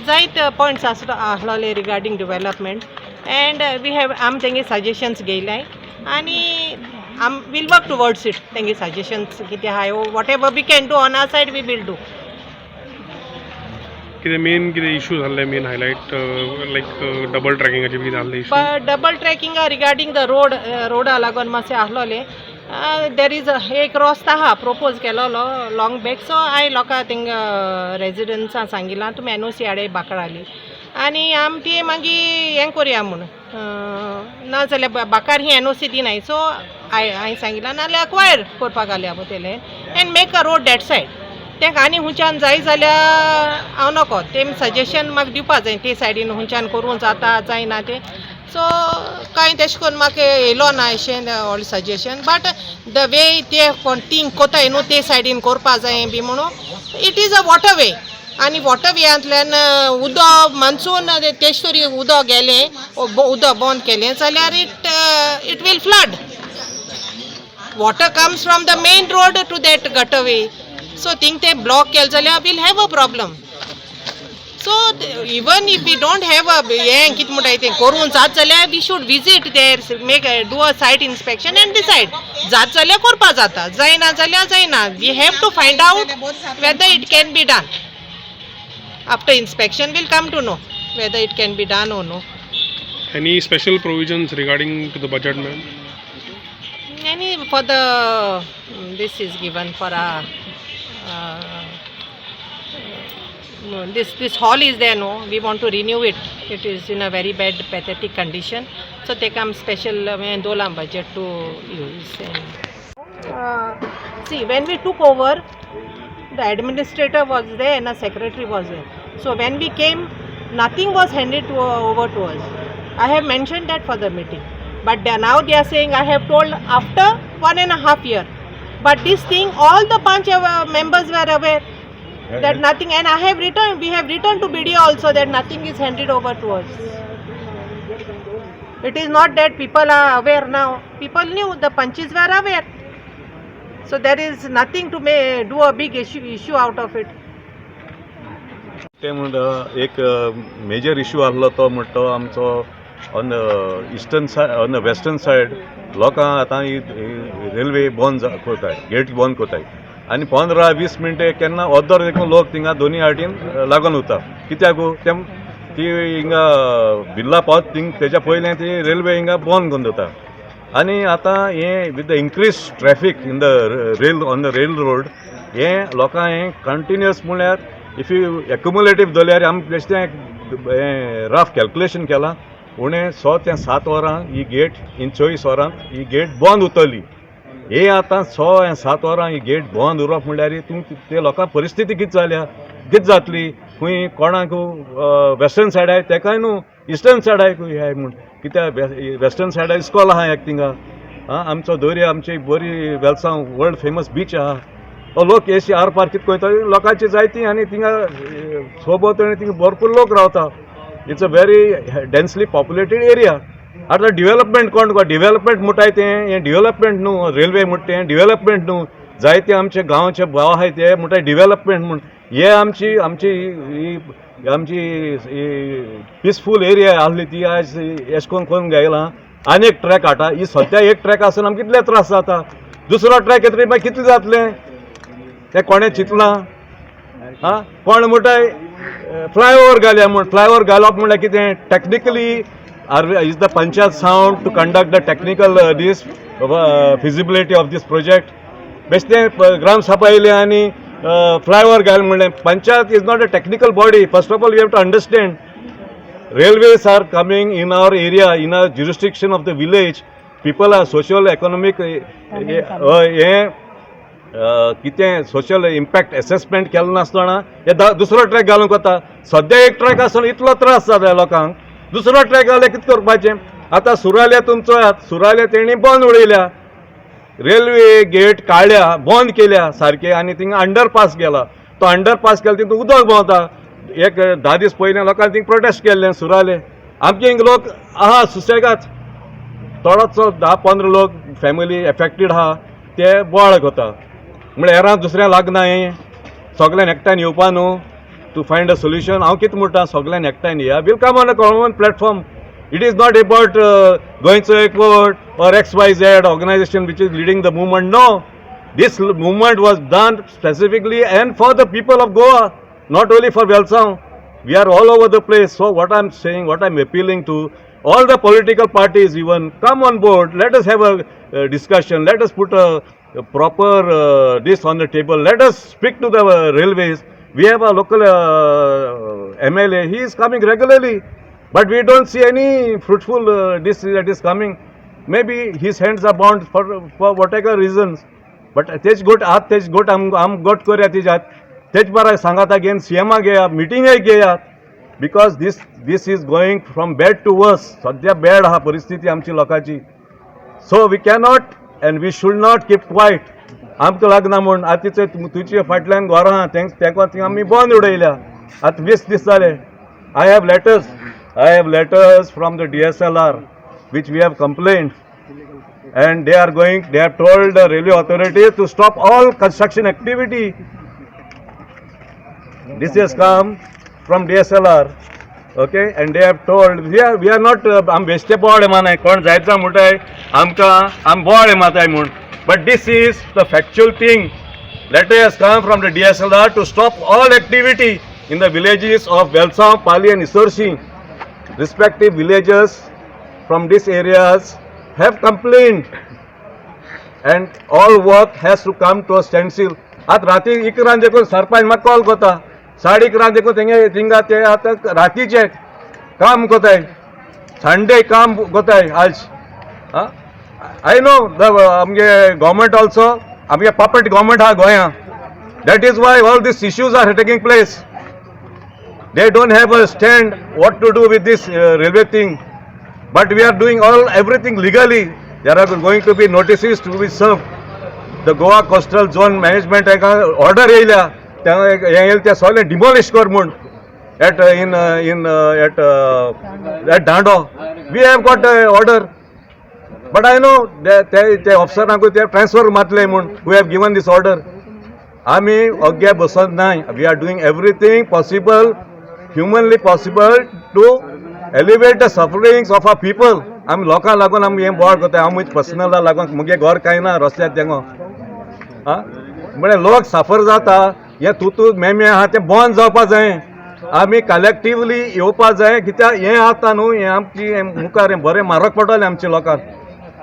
जायत points आसलोले regarding development and we have आम तेंगे सजेशन्स घेयलाय आनी आम वील वर्क टुवर्ड्स it. तेंगे सजेशन्स कितें आहाय, whatever we can do on our side, we will do. कितें मेन कितें इशू जाल्ले, मेन हायलायट, लायक डबल ट्रॅकिंगाचे बी कितें आहले इशू? डबल ट्रॅकिंगा रिगार्डींग the road, रोडा लागून मातशें आसलोलें. There is एक रस्तो आहा प्रपोज केलोलो लॉंग बॅक. सो हांवें लोकां थिंगा रेजिडंट्सां सांगिलां, तुमी एनओसी हाडे बाकडाली आनी आम ती मागीर हें कोरया म्हूण. नाजाल्यार बाकार ही एनओसी दिनाय. सो हांवें सांगिलां, नाजाल्यार अक्वायर करपाक घालया तेलें and make a road that side. तेंका आनी हुंच्यान जाय जाल्यार हांव नको तेम सजेशन म्हाका दिवपा जाय, ते सायडीन हुंच्यान करूं जाता जायना तें. सो कांय तेशें कोन्न म्हाका येयलो ना अशें व्हडलें सजेशन. बट the वे ते कोण थिंक कोताय न्हू, ते सायडीन करपा जाय बी म्हणून, it is a water way आनी वॉटर वेयांतल्यान उदक मानसून तेश तरी उदक गेलें, उदक बंद केलें जाल्यार it will flood. Water comes from the main road to that gutter way, so thing ते ब्लॉक केलें जाल्यार we'll have a problem. So even if we don't have a हें कितें म्हणटाय तें करूंक जात जाल्यार we should visit there, make do a site inspection and decide. जात जाल्यार करपा जाता, जायना जाल्यार जायना. We have to find out whether it can be done. After inspection we'll come to know whether it can be done or no. Any special provisions regarding to the budget, ma'am? Any for the this is given for a this hall is there, no? We want to renew it. It is in a very bad, pathetic condition, so take am special dolam budget to use. And see, when we took over, the administrator was there and a secretary was there. So when we came, nothing was handed over to us. I have mentioned that for the meeting, but now they are saying I have told after 1.5 year. But this thing, all the panch members were aware that nothing, and I have written, we have written to BDO also that nothing is handed over to us. It is not that people are aware now. People knew, the panches were aware. So there is nothing to do a big issue out of it. तें म्हणटा, एक major issue आहलो तो म्हणटा तो आमचो on the eastern side, on the western side लोकांक आतां ही रेल्वे बंद करताय, गेट बंद करताय आनी 15-20 मिनटां, केन्ना अर्दर देखून लोक थिंगा दोनी आटीन लागून उरता. कित्याक तें ती हिंगा बिर्ला पावत थिंग तेज्या पयलें ती रेल्वे हिंगा बंद करून दवरता. आनी आतां हें with the increase traffic in the rail, on the rail road, हें लोकांक हें कंटिन्युअस म्हणल्यार if you एक्युमुलेटीव धरल्यार आमी बेश्टें हें रफ कॅल्कुलेशन केलां, उणें 6 ते 7 वरां ही गेट इन 24 वरांत ही गेट बंद उरतली. हे आतां 6 ते 7 वरां ही गेट बंद उरप म्हणल्यार तूं ते लोकां परिस्थिती कितें जाल्या, कितें जातली? खंय कोणाक वेस्टर्न सायडाक तेकाय न्हू, इस्टर्न सायडाक हें म्हूण कित्याक वेस्टर्न सायडाक इस्कॉल आहा एक थिंगा. आं, आमचो दर्या, आमची बरी वेलसांव वर्ल्ड फेमस बीच आहा. हो लोक एशी आर पार कितें कोयता लोकांची जायती आनी थिंगा सोबत थिंगा भरपूर लोक रावता. It's a very densely populated area. आतां डिवेलपमेंट कोण डिवेलपमेंट म्हणटाय तें हें डिवेलपमेंट न्हू. रेल्वे म्हणटा तें डिवेलपमेंट न्हू. जायते आमचे गांवचे भाव आहाय ते म्हणटाय डिवेलपमेंट म्हूण. हे आमची ही आमची पिसफूल एरिया आहली ती आयज एश कोन कोन्न गायलां. आनी एक ट्रॅक हाडटा. ही सद्या एक ट्रॅक आसून आमकां कितले त्रास जाता. दुसरो ट्रॅक येतरी मागीर कितलें जातलें तें कोणें चिंतलां? आं, कोण म्हणटाय फ्लायओवर घालया म्हूण. फ्लायओवर घालप म्हणल्यार कितें? Technically are is the panchayat sound to conduct the technical this feasibility of this project? बेश्टें ग्रामसभा येयली आनी फ्लायओवर घाल म्हणलें. Panchayat is not a technical body. First of all, you have to understand, railways are coming in our area, in our jurisdiction of the village. People are social economic हें कितें social impact assessment केलें नासतना हे दुसरो track घालूंक वता. सद्या एक ट्रॅक आसतना इतलो त्रास जाता लोकांक, दुसरो ट्रॅक घाल्यार कितें करपाचें? आतां सुराल्या तुमचो सुराल्या तेणी बंद उडयल्या, रेल्वे गेट काडल्या, बंद केल्या सारके आनी थिंगा अंडरपास गेला. तो अंडरपास केला, तितून उदक भोंवता. एक 10 दीस पयलीं लोकांनी थिंग प्रोटेस्ट केल्लें सुराले. आमचे हिंग लोक आहा सुसेगाद. थोडोचो 10-15 लोक फॅमिली एफेक्टेड आहा, ते बोवाळ करता. म्हणल्यार हेरांक दुसऱ्यांक लागना. हें सगळ्यान एकट्यान येवपा न्हू. to find a solution. हांव कितें म्हणटा, सगल्यांक एकठांय येया, we'll come on a common platform. It is not about गोंयचो एकवट or XYZ organization which is leading the movement. No, this movement was done specifically and for the people of Goa, not only for Velsao. We are all over the place. So what I am saying, what I am appealing to all the political parties even, come on board, let us have a discussion, let us put a proper this on the table, let us speak to the railways. We have a local MLA, he is coming regularly, but we don't see any fruitful this that is coming. Maybe his hands are bound for whatever reasons, but तेच गोट आत तेच गोट आम गोट करया तेज्यात तेच बरें सांगात घेवन सीएमाक घेया, मिटिंगेक घेयात, because this is going from bad to worse. सद्या बॅड आहा परिस्थिती आमची लोकांची. So we cannot and we should not keep quiet. आमकां लागना म्हूण आतां तुमचे फाटल्यान घरां आहा, तेंका ती आमी बंद उडयल्या. आतां 20 दीस जाले. I have letters from the DSLR which we have complained, and they have told the railway authorities to stop all construction activity. This has come from DSLR, okay, and they have told we are not आम बेश्टे बोवाळ मानाय कोण जायचा म्हणटाय आमकां आम बोवाळ माताय म्हूण, but this is the factual thing. Letter has come from the DSLR to stop all activity in the villages of Velsao, Pali and Isorshi. Respective villages from these areas have complained and all work has to come to a standstill. आतां राती 11 देखून सरपंच म्हाका call करता, 11:30 देखून तेंगे थिंगा ते आतां रातीचे काम कोताय, संडे काम कोताय आज. I know the आमगे गव्हर्मेंट ऑल्सो, आमगे पपेट गव्हर्मेंट आहा गोंया. That is why all these issues are taking place. They don't have a stand what to do with this railway thing, but we are doing all everything legally. There are going to be notices to be served. The Goa Coastal Zone Management एका order येयल्या, ते हें येयलें तें सगळें demolish कर म्हूण at in at Dando. We have got order, but I know ते ते ऑफिसरांकूय ते ट्रान्सफर मातले म्हूण who have given this order. आमी ओग्गे बसत नाय. We are doing everything possible, humanly possible, to alleviate the sufferings of our people. आमी लोकांक लागून आमी हें बोवाळ करता. हांव पर्सनला लागून मुगे घर कांय ना रस्त्यार तेंगो. आं, म्हळ्यार लोक साफर जाता. हें तूं तूं मेमे आहा तें बंद जावपा जाय. आमी कलेक्टिवली येवपा जाय, कित्याक हें आतां न्हू हें आमची हें मुखार हें बरें म्हारग पडटलें आमच्या लोकांक.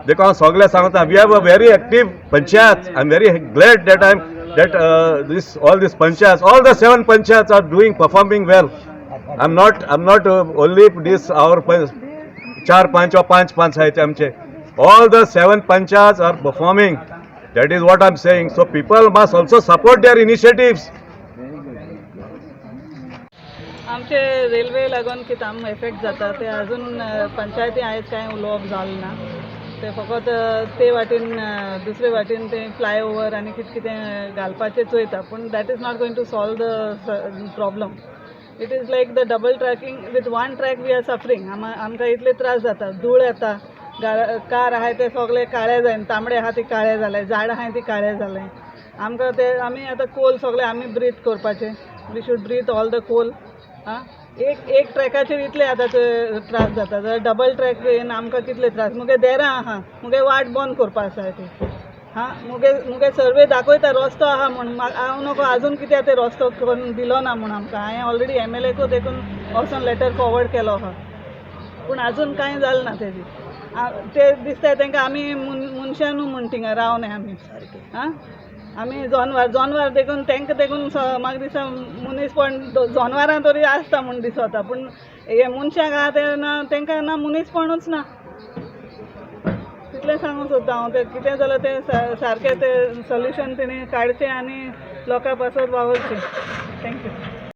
देखून हांव सगळें सांगता, we have a very active panchayat. I am very glad that I am that this all this panchayats, all the seven panchayats are doing, performing well. I'm not only this our चार पंच or पांच पंच आहेत आमचे. All the seven panchayats are performing. That is what I'm saying. So people must also support their initiatives. आमचे railway लागून कितें आमकां इफेक्ट जाता ते अजून पंचायती आयज कांय उलोवप जालें ना. ते फकत ते वाटेन दुसरे वाटेन ते फ्लाय ओवर आनी कितें कितें घालपाचें चोयता, पूण that is not going to solve the problem. It is like the double tracking. With one track we are suffering. आमकां इतले त्रास जाता, धूळ येता, कार आहाय ते सगळे काळे जायन, तांबडे आहा ते काळे जाले, झाड आहाय ती काळे जाले. आमकां ते आमी आतां कोल सगळे आमी ब्रीथ करपाचे. We should breathe all the coal. आं, एक एक ट्रॅकाचेर इतले आतां ते त्रास जाता, जाल्यार डबल ट्रॅक येवन आमकां कितले त्रास. मुगे देरां आहा, मुगे वाट बंद करपा आसा ती. हां, मुगे सर्वे दाखयता रस्तो आहा म्हूण. हांव नको अजून कित्याक ते रस्तो करून दिलो ना म्हूण आमकां. हांवें ऑलरेडी एमएलएको देखून वचोन लेटर फॉरवर्ड केलो आहा, पूण अजून कांय जालें ना तेजी. ते दिसता तांकां आमी मनशां न्हू म्हूण थिंगा रावनाय आमी. आं, आमी जनवार जनवार देखून तांकां देखून म्हाका दिसता मनीसपण जनवरां तरी आसता म्हूण दिसता, पूण हे मनशांक आहा ते ना, तांकां ना मनीसपणूच ना. तितलें सांगूंक सोदता हांव. तें कितें जाल्यार तें सारकें तें सोल्युशन तेणी काडचें आनी लोकां पासत वावुरचें. Thank you.